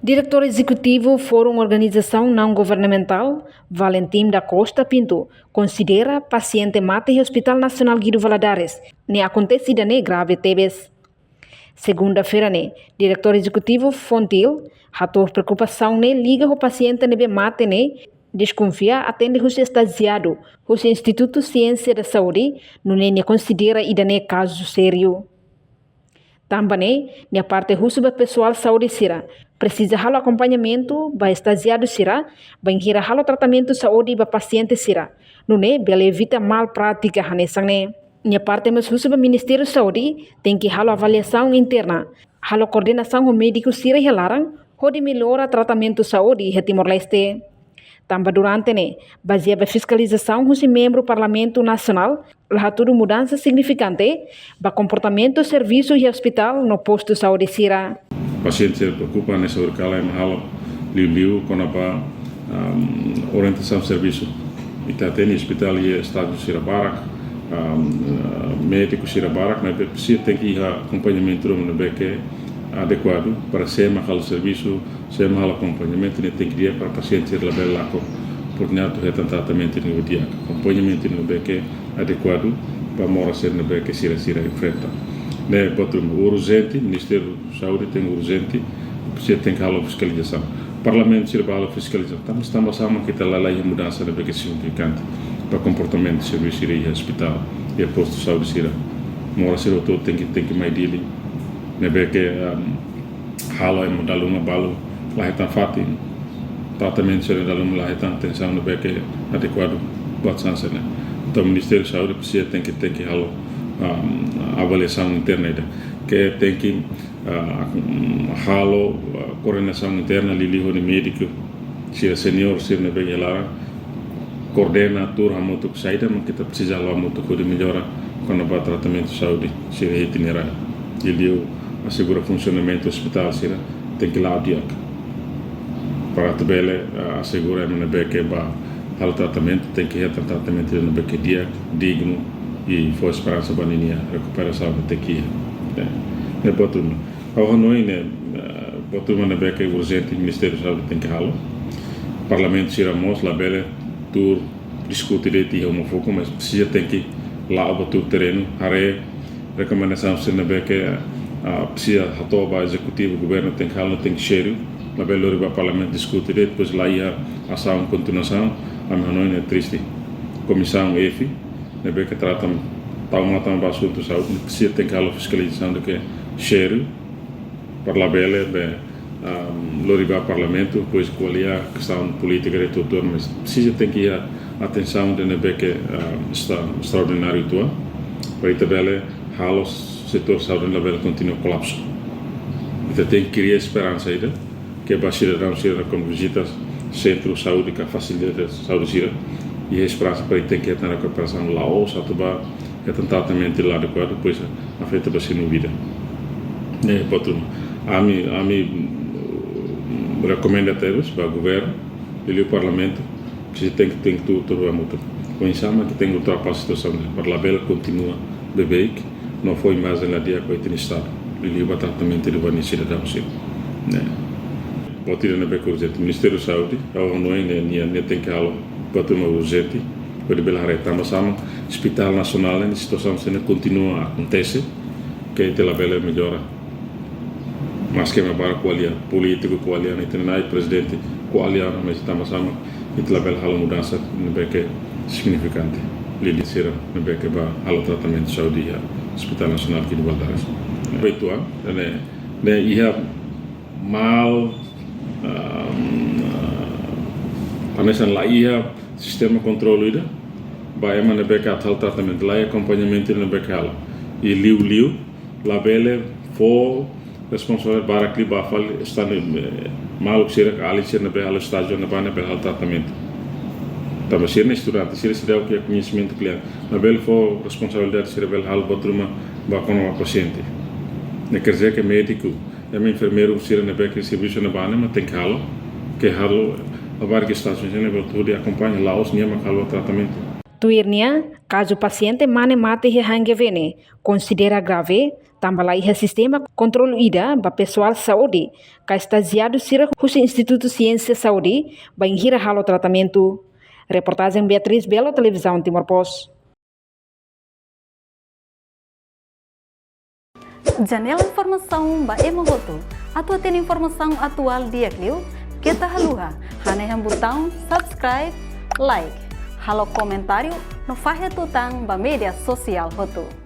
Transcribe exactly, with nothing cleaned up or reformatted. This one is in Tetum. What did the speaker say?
Diretór Ezekutivu Fórum Organizasaun Naun Governamentál, Valentim da Costa Pinto, konsidera pasiente mate iha Hospital Nasionál Guido Valadares ne'e akontese ida-ne'e grave tebes. Segunda-feira ne'e, Diretór Ezekutivu Fontil hato'o preokupasaun ne'e liga ho pasiente ne'ebé mate ne'e, deskonfia atende husi estajiadu husi Institutu Siénsia da Saúde, nune'e nia konsidera ida-ne'e kazu sériu. Tanba ne'e, nia parte husu ba pesoál saúde sira presiza halo akompañamentu ba estajiadu sira, bainhira halo tratamentu saúde ba pasiente sira, nune'e bele evita mal prátika hanesan ne'e. Nia parte mós husu ba Ministériu Saúde tenke halo avaliasaun interna, halo koordenasaun ho médiku sira iha laran, hodi mellora tratamentu saúde iha Timor-Leste. Tanba durante ne'e, bazeia ba fiskalizasaun husi membru Parlamentu Nasionál, la hatudu mudansa signifikante ba komportamentu servisu iha ospitál no postu saúde sira. Pasiente sira preokupa hanesan ohin kala ema halo liuliu kona-ba, um, orientasaun servisu. Ita hatene ospitál iha estájiu sira barak, um, uh, médiku sira barak, maibé presiza tenke iha akompañamentu ruma ne'ebé ke adekuadu para sé mak halo servisu, sé mak halo akompañamentu ne'e tenke di'ak para pasiente sira labele lakon oportunidade hetan tratamentu ne'ebé di'ak, akompañamentu ne'ebé ke adekuadu ba moras sira ne'ebé ke sira, sira enfrenta. Ne'e buat ruma urjente, Ministériu Saúde tenke urjente, presiza tenke halo fiskalizasaun. Parlamentu sira bá halo fiskalizasaun. Tanba, tanba sá mak ita la, la iha mudansa ne'ebé ke signifikante ba komportamentu servisu sira iha ospitál, iha postu saúde sira. Moras sira hotu tenke, tenke mai Dili. Ne'ebé ke, um, halo ema dala ruma balu la hetan fatin, tratamentu sira dala ruma la hetan atensaun ne'ebé ke adekuadu buat hanesan ne'e. Entaun Ministériu Saúde presiza tenke, tenke halo, um, avaliasaun interna ida. Ke tenke, uh, um, halo, uh, koordenasaun interna liuliu ho nia médiku sira seniór sira ne'ebé iha laran, koordena tuur hamutuk saida mak ita presiza halo hamutuk hodi mellora kona-ba tratamentu saúde sira iha ita-nia rai. Liuliu asegura funsionamentu ospitál sira tenke la'o di'ak. Para atu bele, ah, asegura ema ne'ebé ke bá halo tratamentu tenke hetan tratamentu ne'ebé ke di'ak, dignu, i fó esperansa ba ninia rekuperasaun ne'e tenke iha. Ne'e, ne'e buat ruma. Ha'u hanoin ne'e, eh, buat ruma ne'ebé ke urjente Ministériu Saúde tenke halo. Parlamentu sira mós labele tuur diskute de'it iha uma fukun, mas presiza tenke la'o ba tuur terrenu, haree rekomendasaun sira ne'ebé ke, ah, presiza hato'o ba ezekutivu, governu tenke halo, tenke sériu, labele lori ba parlamentu diskute de'it, depois la iha asaun kontinuasaun, ami hanoin ne'e triste. Komisaun F, ne'ebé ke trata tau matan ba asuntu saúde, presiza tenke halo fiskalizasaun ne'ebé ke sériu, para labele be, um, lori ba parlamentu, depois ko'alia kestaun polítika de tutor, mas presiza tenke iha atensaun ida ne'ebé ke, um, esta-, estraordináriu uitoan, para ita bele halo setór saúde labele kontinua kolapsu. Ita tenke kria esperansa ida, ke ba sidadaun sira kuandu vizita sentru saúde ka fasilidade saúde sira, iha esperansa para ita tenke hetan rekuperasaun la'ós atu ba hetan tratamentu la adekuadu, depois afeta ba sira-nia vida. Ne'e buat ruma. Ami, ami, mm, rekomenda tebes ba governu, liuliu parlamentu, presiza tenke, tenke tuur, tuur hamutuk. Oinsá mak ita tenke ultrapasa situasaun ne'e, para labele kontinua bebeik, no fó imajen la di'ak ba ita-nia estadu, liuliu ba tratamentu ba nia sidadaun sira. Ne'e. Buat ida ne'ebé ke urjente. Ministériu Saúde, ha'u hanoin ne'e, nia, nia tenke halo buat ruma urjente, hodi bele haree tanba sá mak Ospitál Nasionál ne'e situasaun sira ne'e kontinua akontese, ke ita labele mellora. Maske ema barak ko'alia, polítiku ko'alia, ita-nia nai prezidente ko'alia, mas tanba sá mak ita labele halo mudansa ne'ebé ke signifikante. Liuliu sira ne'ebé ke bá halo tratamentu saúde iha Ospitál Nasionál Guido Valadares. Feito, ah, ne'e, ne'e iha mal, ah, hanesan la iha sistema kontrolu ida ba ema ne'ebé ke atu halo tratamentu, la iha akompañamentu ne'ebé ke halo. I liuliu labele fó responsabilidade barak liu ba fali estadu, eh, maluk sira ka alin sira ne'ebé halo estájiu ne'ebá ne'ebé halo tratamentu. Tanba sira ne'e estudante, sira seidauk iha koñesimentu kle'an. Labele fó responsabilidade sira bele halo buat ruma ba kona-ba pasiente. Ne'e quer dizer ke médiku, ema enfermeiru sira ne'ebé ke servisu ne'ebá ne'e mak tenke halo, ke halo labarik estájiu sira ne'ebé hodi akompaña, la'ós nia mak halo tratamentu. Tuir nia, kazu pasiente mane mate iha Hangeve ne'e konsidera grave, tanba la iha sistema kontrolu ida ba pesoál saúde ka estajiadu sira husi Institutu Siénsia Saúde bainhira halo tratamentu. Reportajen Beatriz Belo, Televizaun Timor Post. Janela informasaun ba ema hotu. Atu hatene informasaun atuál di'ak liu, keta haluha hanehan butaun subscribe, like, halo komentáriu no fahe tutan ba média sosiál hotu.